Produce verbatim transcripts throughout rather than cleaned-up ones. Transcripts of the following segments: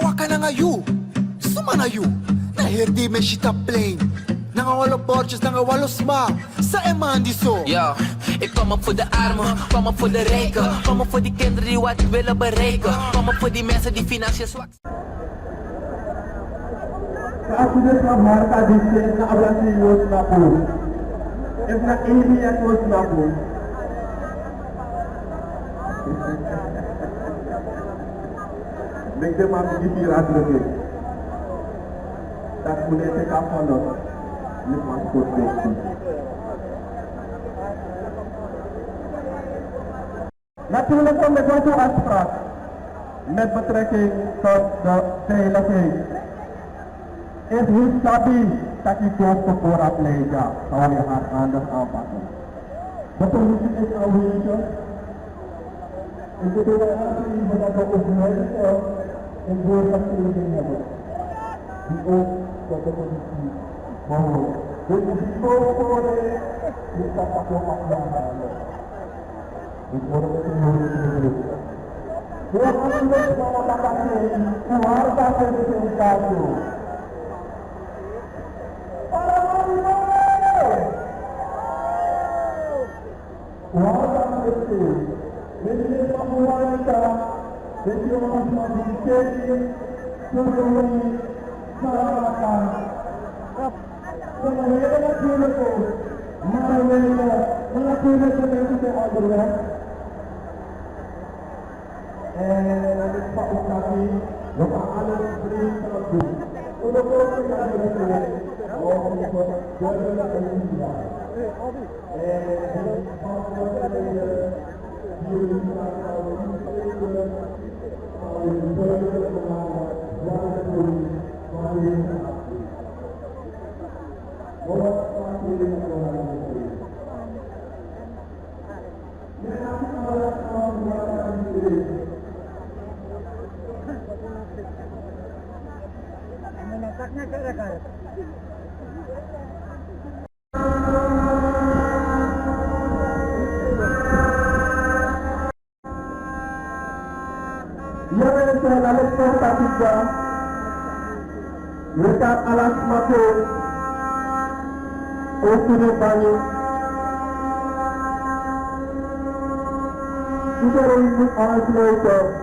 Waka nanga yu, suma na yu? Na heri dei mi e si tapu plein. Nanga wan lo bordjes, nanga wan lo sma. San e mandi so? Yo, ik kom op voor de armen, kom op voor de rijken, kom op voor die kinderen die wat willen bereiken, kom op voor die mensen die financieel zwak zijn. Kasi de sa marka di se na abra si yo snapu. Efu na eini ya kon snapu. Meki den man bigin firi a druk. Dati un no e teki a fon, no. Yu man skoti. Natuurlijk komt er ook een afspraak met betrekking tot de veiligheid. Is niet stabiel dat die kost voor dat leidt, ja, zou je haar anders aanpakken. De politie is aanwezig. Ik bedoel, als we even dat we ook mensen in voorlichting hebben, die ook tot de politie behoren. Dus die kost voor de, die staat ook op de handen. Yere se na le porta pica. Weka alas mate. Oku de bani. Iedereen moet aansluiten.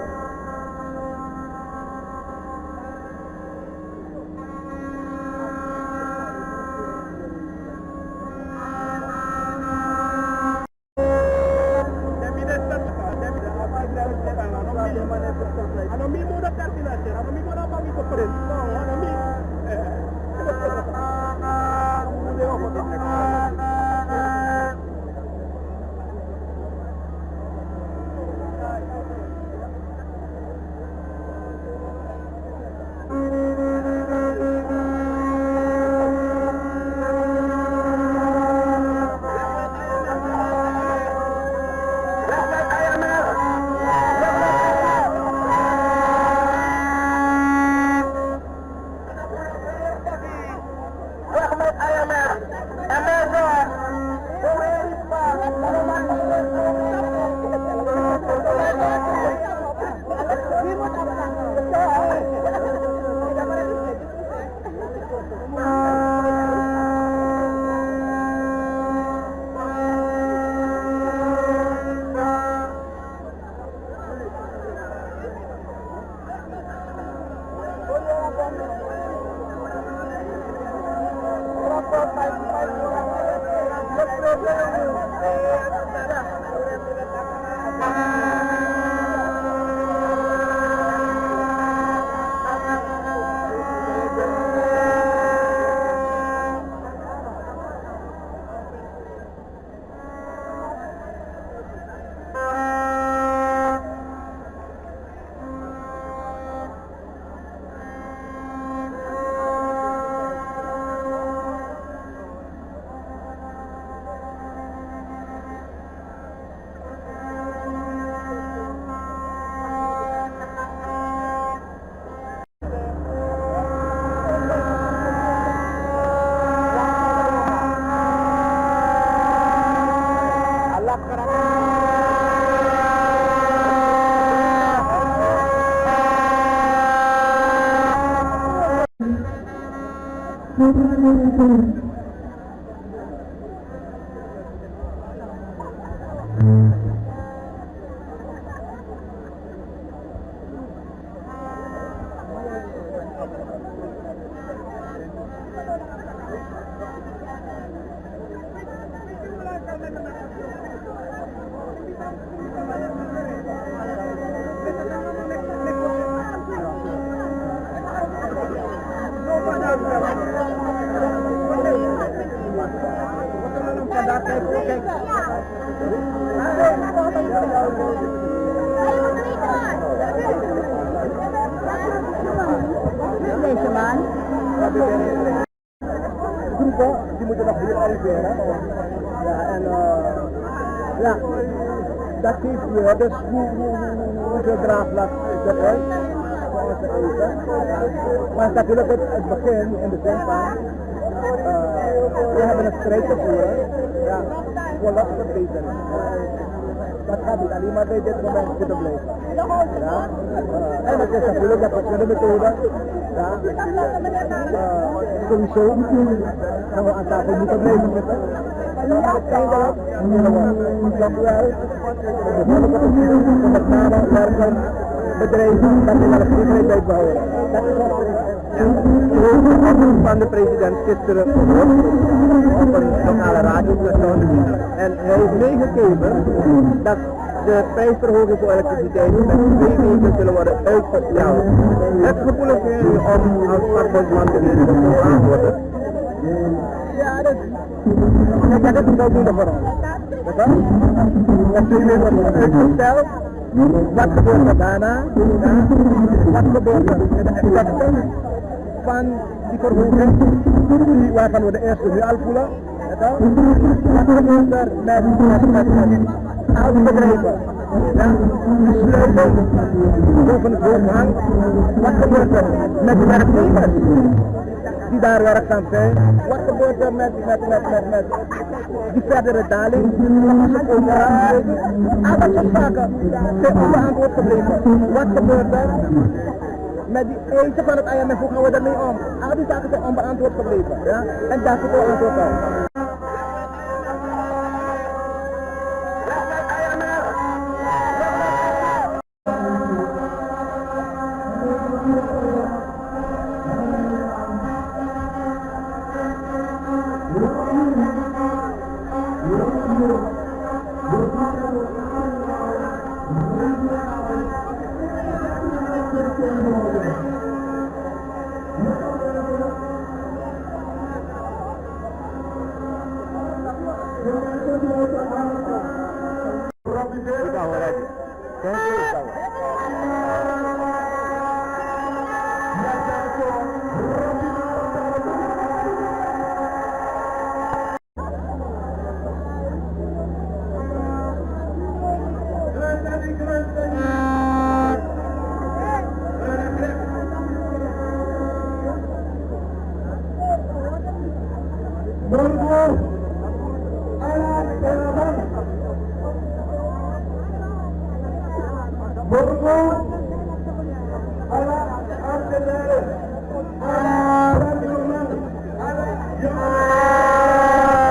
Deze man. Groepen, die moeten nog hier arriveren. Ja, en, eh, ja, dat geeft weer. Dus hoe, hoe, hoe, hoe, hoeveel draagvlak is dat, hè? Voor onze eisen. Ja. Maar het is natuurlijk het, het begin in de zin van, eh, we hebben een strijd te voeren. Ja, voor wat verbetering. Dat gaat niet alleen maar bij dit moment zitten blijven. Ja? En het is natuurlijk dat verschillende methoden. Ja? Eh, sowieso gaan we aan tafel moeten blijven zitten. En dan uiteindelijk willen we toch wel de bevolking, met name werkers, bedrijven, dat die naar de vrijheid blijven houden. Dat is wat we De hoge van de president gisteren op een lokale radiostation. En hij heeft meegegeven dat de prijsverhoging voor elektriciteit met twee weken zullen worden uitgesteld. Het gevoel is nu om als vakbondman te leren te antwoorden. Ja, dat, kijk, dat is ook niet voor ons. Dat kan. Dat twee weken wordt uitgesteld. Wat gebeurt er daarna? Ja? Wat gebeurt er met de effecten van die verhoging, die, waarvan we de eerste nu al voelen? Ja, toch? Wat gebeurt er met, met, met, met al die bedrijven? Ja? Die sluiten boven het hoofd hangt. Wat gebeurt er met die werknemers die daar werkzaam zijn? Wat gebeurt er met, met, met, met, met die verdere daling van onze overheid? Al dat soort zaken zijn onbeantwoord gebleven. Wat gebeurt er met die eisen van het I M F? Hoe gaan we daarmee om? Al die zaken zijn onbeantwoord gebleven. Ja? En daar zoeken we antwoord op. Morgo, ala Taraban. Morgo, ala Amsterdam. Ala Brandweerman. Ala Jong.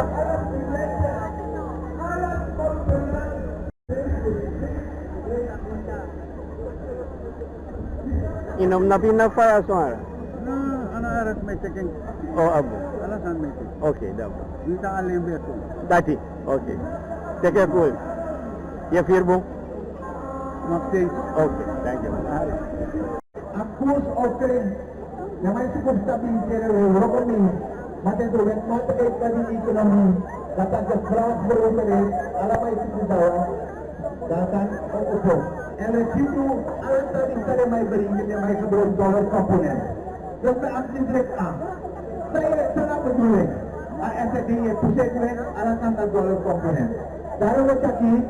Ala Silesia. Ala Amsterdam. Yu no mus na pina faya so ara. No, a no ara, mi e teki en. O, a bun. Ala sani mi e teki. Ok, danki. Mi sa alen beto. Dati, ok. Teki en cool. Yu e firi bun? Nog steeds. Ok, danki. A koers op trein. Na mi e suku fu stabiliseren wi wroko mi. Ma te so wetmatigheid na di economie, dat is de vraag voor overheid, allemaal is goed. Dan kan ook op. En we zien hoe alle stabiliteit in mijn bericht, in mijn gebruik dollar component. Dus we hebben direct aan. Zij zijn de bedoeling. A S D, je toezicht, alle kan dat dollar component. Daarom wil ik hier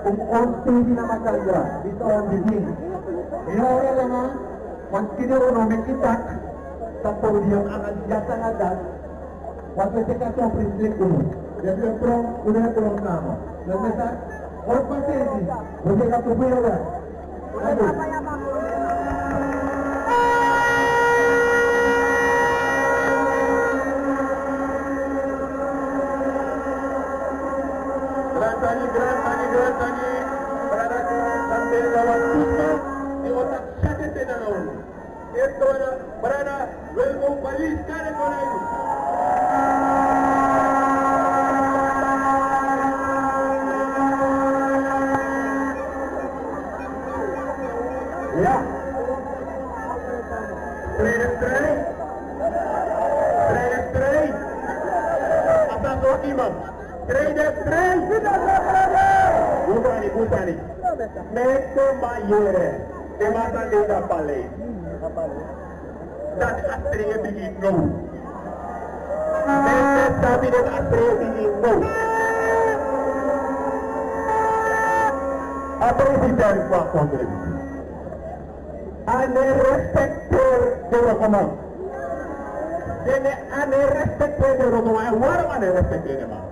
om ons tegen aan elkaar, die zal ons zien. Heel helemaal. Want kide unu meki tak, sa podium anga yasa anga dat. Want we teki a son prinsipel unu. We hebben een bron, unu hebben een bron samen. Dus we zijn, ook wat is die? We teki a son prinsipel. Amen. Brada, welkom, Paris, kare korai. Ya. Trei, trei. Trei, trei. Ata so iman. Trei, trei. Bun sani, bun sani. Meki den man yere. Den man san de na paleis. Dati a strei e bigin now. Meki den sabi dati a strei e bigin now. A president fu a kondre. A no e respekteri den wroko man. Den no e, a no e respekteri den wroko man. En waarom a no e respekteri den man?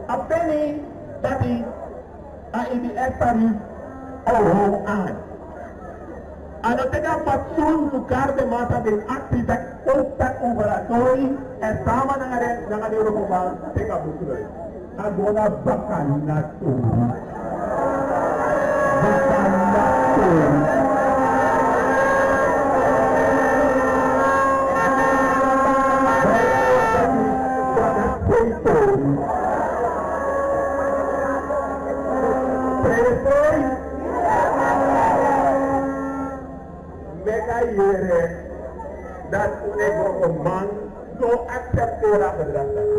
A peni dati a ini F R U o how aan. A no teki a fatsoen fu kari den man san ben akti taki, o taki over a tori, èn sama nanga den, nanga den wroko man teki a buku. A go na baka na tori. Baka na tori. Baka na tori. Meki a yere dati un e go, man no aksepteri a gedrag dati.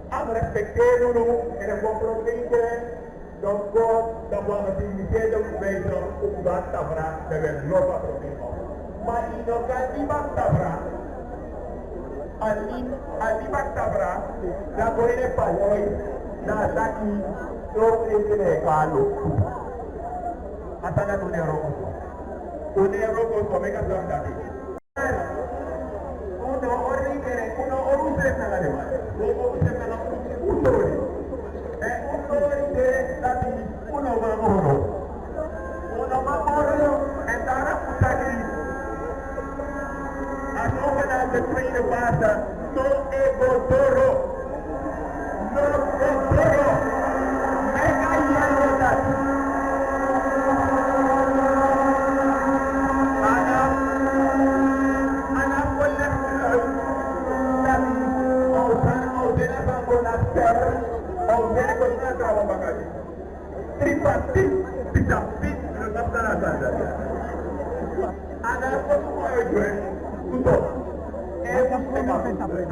A no respekteri unu, èn a go promoti en. Dan go, dan go a mesi mi se dan un ben so, un go a tabra, dan un e lobi a promoti en. Ma yu no kan libi a tabra. A libi, a libi a tabra, dan go ini a paleis, dan a taki, no, un e kene kalo. A tan dati un e wroko so. Un e wroko so, meki a sabi dati. Un no hori, eh, un no hori unsrefi nanga den man. Un hori unsrefi nanga un, un tori. Eh, un tori de dati un no man moro. Un no man moro, èn daarom un taki. A no, na de tweede fase, no e go doro. No go doro. Meki a yere dati. Ana, ana kon leki dati. Ousana, Ousana, Ousana, Ousana, Ousana, Ousana, Ousana, Tripartite, pita, pita, pita, pita, pita. Ana kon kon e dwe. Kuto. E kon kon e dwe.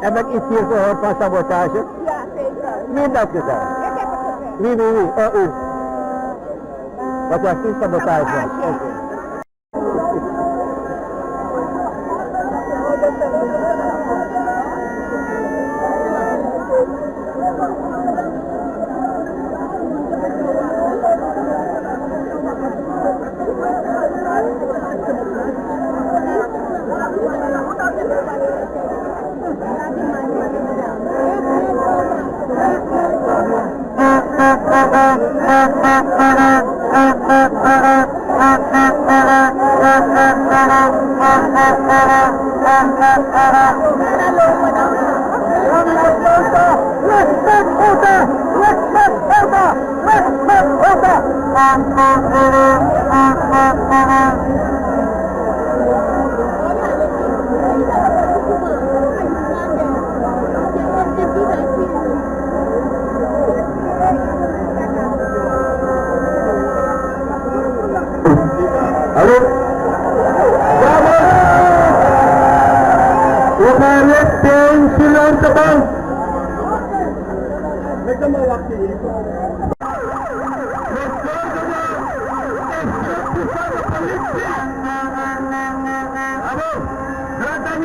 Heb ik iets hier gehoord van sabotage? Ja, zeker. Wie heeft dat gedaan? Ik heb het gezegd. Wie, wie, wie? Oh, u. Wat was die sabotage? Sabotage. Oké. Hallo? Bravo! We gaan richting Surinaamse bank. Bravo!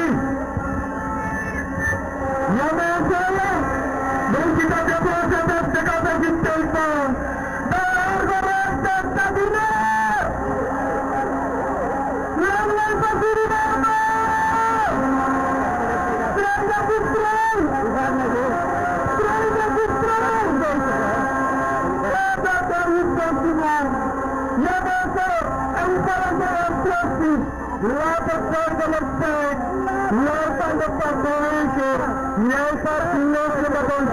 Wi e tan de partij, wi e tan de partij. Wi e tan de partij.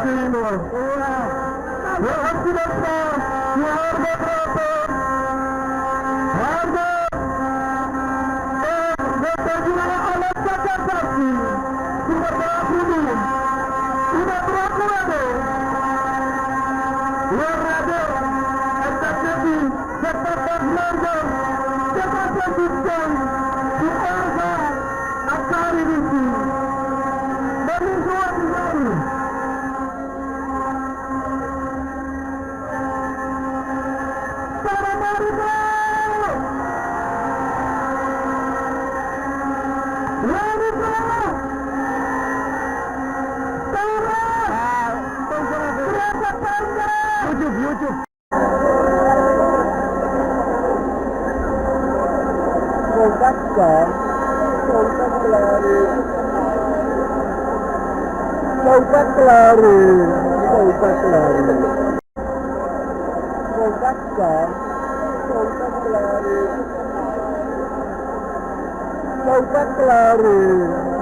YouTube, YouTube. Tronka, tronka klari. Tronka klari. Tronka klari. Tronka, tronka klari. Tronka klari.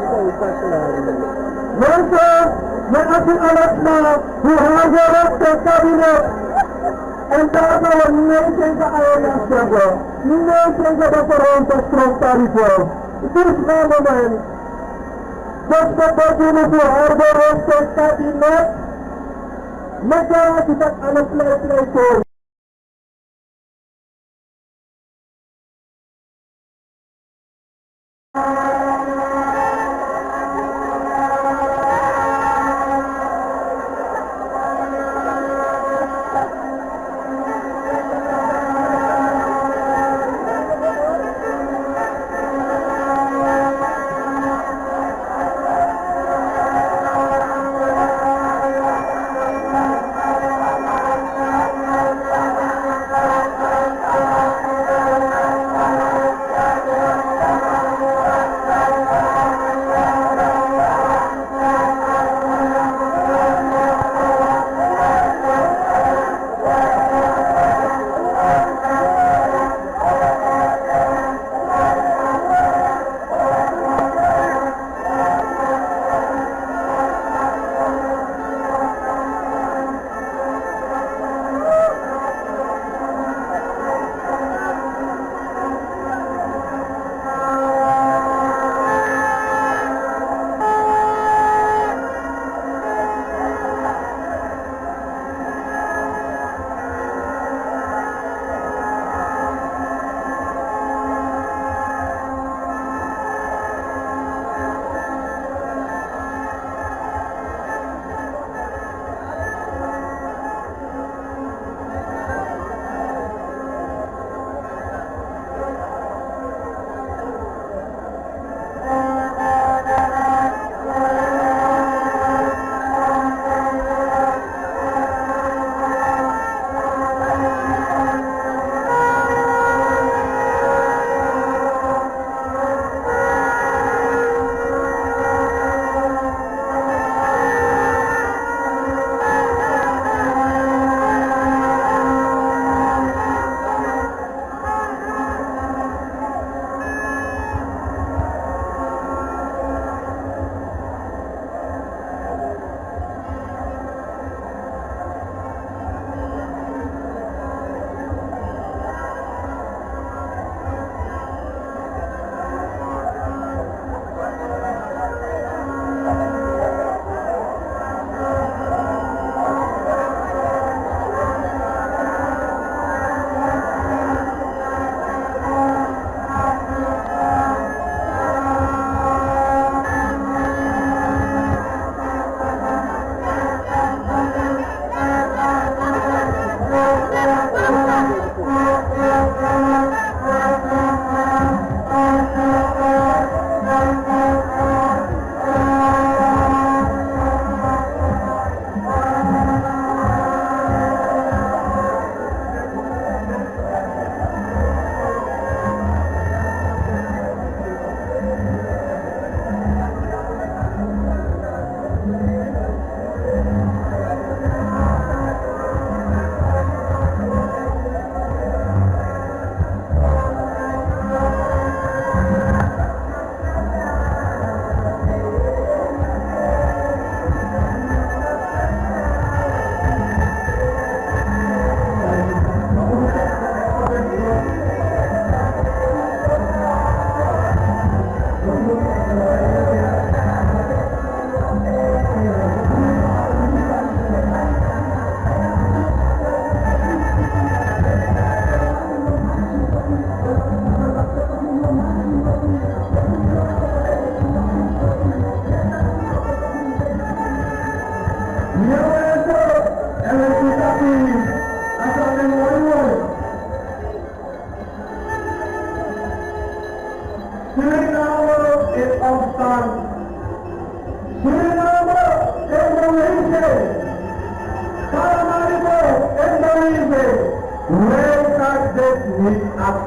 Tronka klari. Mensen, men als u alles na hoe harder het kabinet. En daarna we niet tegen Ayana zeggen. Niet tegen de verhoogde stroomtarieven. Dus na moment. Dus we bedoelen voor harder het kabinet. Met de dat alle pleitpleiten.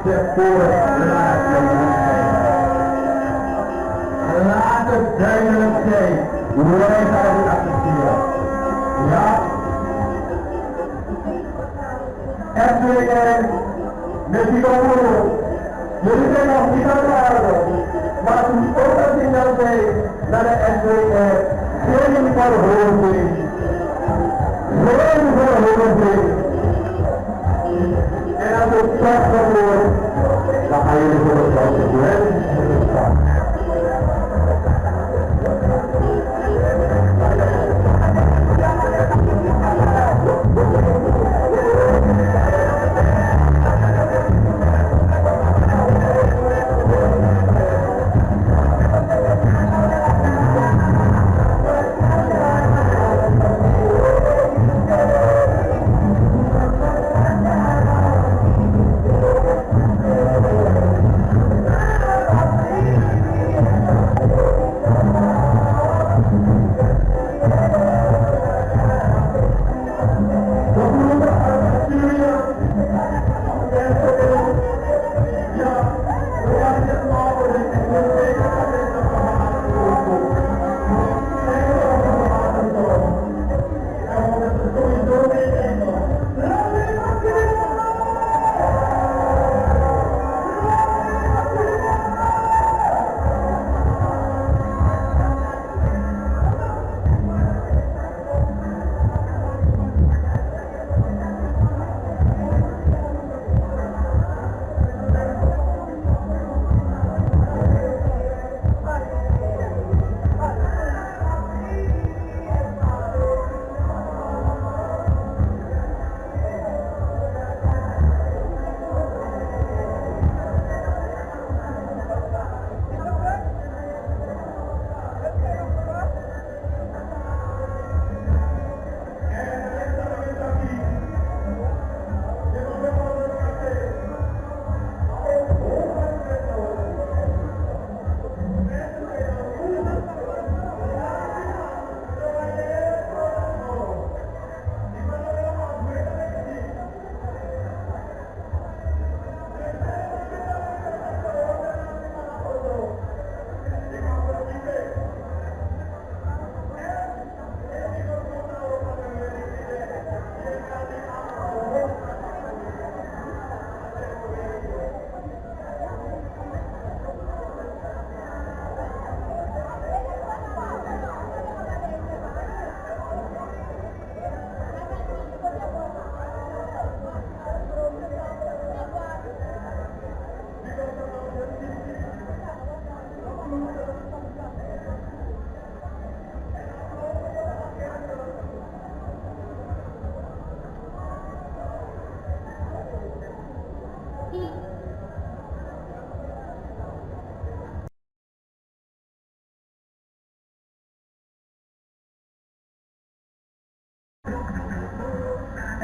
Laat het duidelijk zijn. Wij gaan het accepteren. Ja. S W R, met die controle. Jullie zijn nog niet aan de orde. Maar u ook een signaal zijn naar de S W R. Geen vervolging. Geen vervolging. En als het toch gebeurt, dan gaan jullie voor de consequenties staan.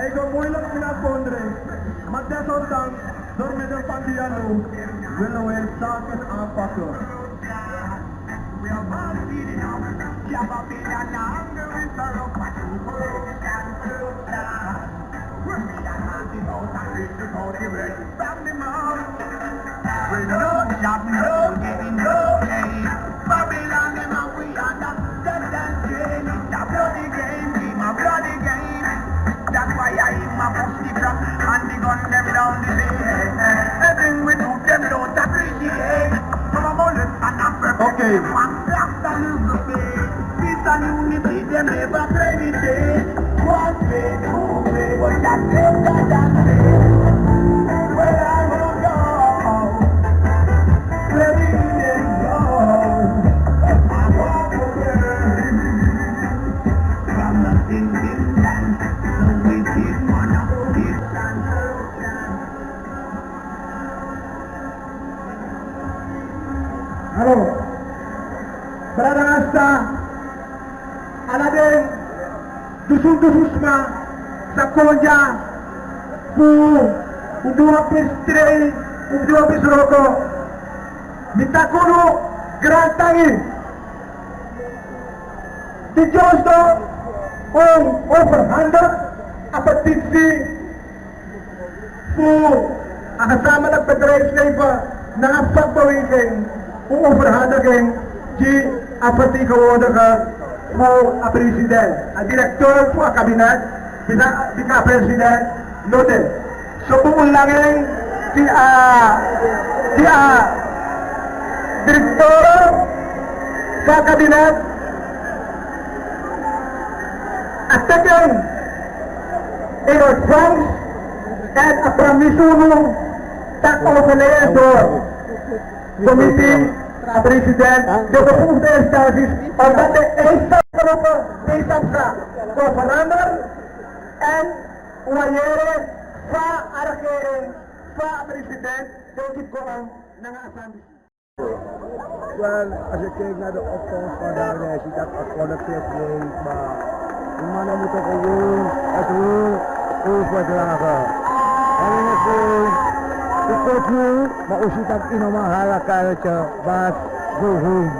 Ego moeilijk in a kondre, maar desondanks door middel van dialoog willen wij zaken aanpakken. Babylon, dem a we understand that game. It's a bloody game, it's a bloody game. That's why I him a push the truck and the gun dem down the lane. Everything we do, dem don't appreciate. Some a molest and a perpetrate. Okay. One black and you go pay. Peace and unity, dem never play the day. One way, two way, but that is God and way. Where I go, go. Where we dey go. I walk away. From the thinking tank, the wicked man of this land. Hello. Brother Rasta, ala den dusun dusun sma sa kon dya fu un du wan pisi trei, un du wan pisi wroko. Mi taki unu grantangi. Di Dios no overhandig a petisi fu A gezamenlijk bedrijfsleven na vakbeweging, overhandiging die a vertegenwoordiger voor a president, a directeur voor a kabinet, die a president nodig. Zo belangrijk die a, die a directeur van a kabinet a teken in ontvangst en a permissie tak overlijden door commissie, president, de bevoegde instanties, omdat de eisen geroepen wetenschap kon veranderen en waarderen van a regering, van a president, denk ik, komen naar a Zambia. Wel, als je kijkt naar de opkomst vandaag, dan zie je dat het volk zich leeft, maar die mannen moeten gewoon het woord overdragen. En in het woord, ik kom nu, maar u ziet dat in een herhaling kaartje was gewoon.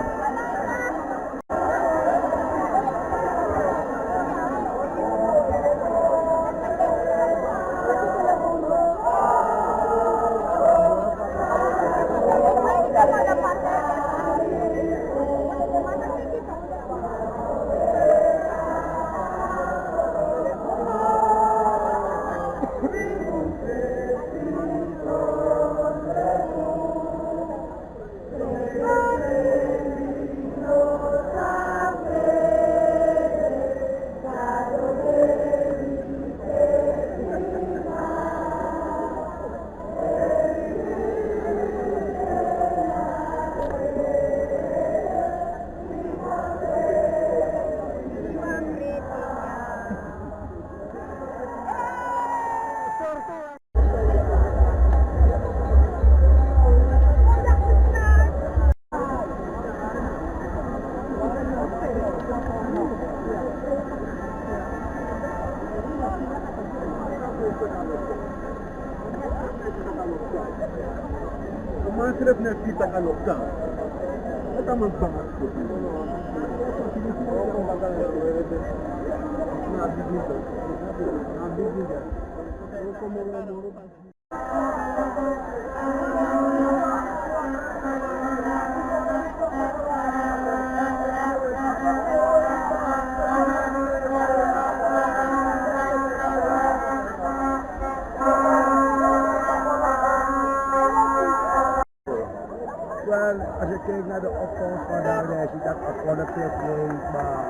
Wel, als je kijkt naar de opkomst vandaag, dan zie je dat het volk zich leeft, maar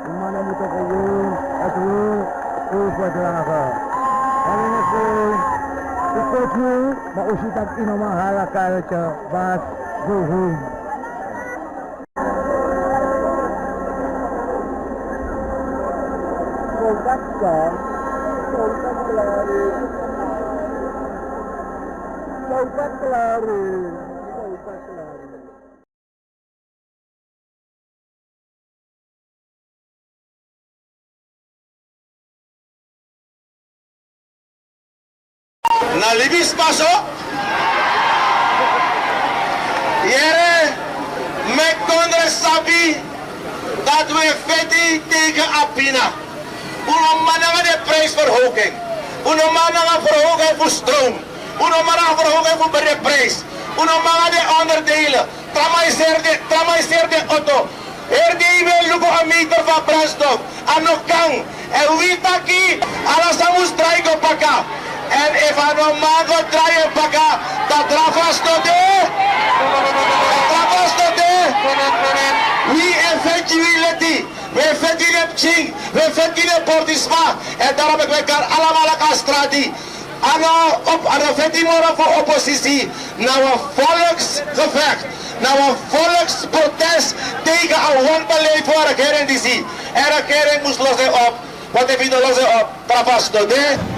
die mannen moeten gewoon het woord overdragen. En in het woord, ik kom nu, maar u ziet dat in een herhaling kaartje was gewoon. Soldat klaar. Soldat klaar. Soldat klaar. Na libisma so. Yere, mi kondre sabi dat wi e feti tegen a pina. Un no man nanga den prijsverhoging. Un no man nanga verhoging fu stroom. Un no man nanga verhoging fu brede prijs. Un no man nanga den onderdelen. Tramaiseer den, tramaiseer den auto. Heri dei wi e luku a meter fu a brandstof. A no kan. Èn wi taki, ala san mus drai go baka. Èn efu a no man go drai en baka, dan Dravas no de. Dan Dravas no de. Wi e feti wi leti. Wi e feti den pikin. Wi e feti den portisma. Èn daarom meki wi e kari alamala kon na strati. A no op, a no feti moro fu oppositie. Na wan volksgevecht. Na wan volksprotest tegen a wanbeleid fu a regering disi. Èn a regering mus los en op. Want efu yu no los en op, Dravas no de.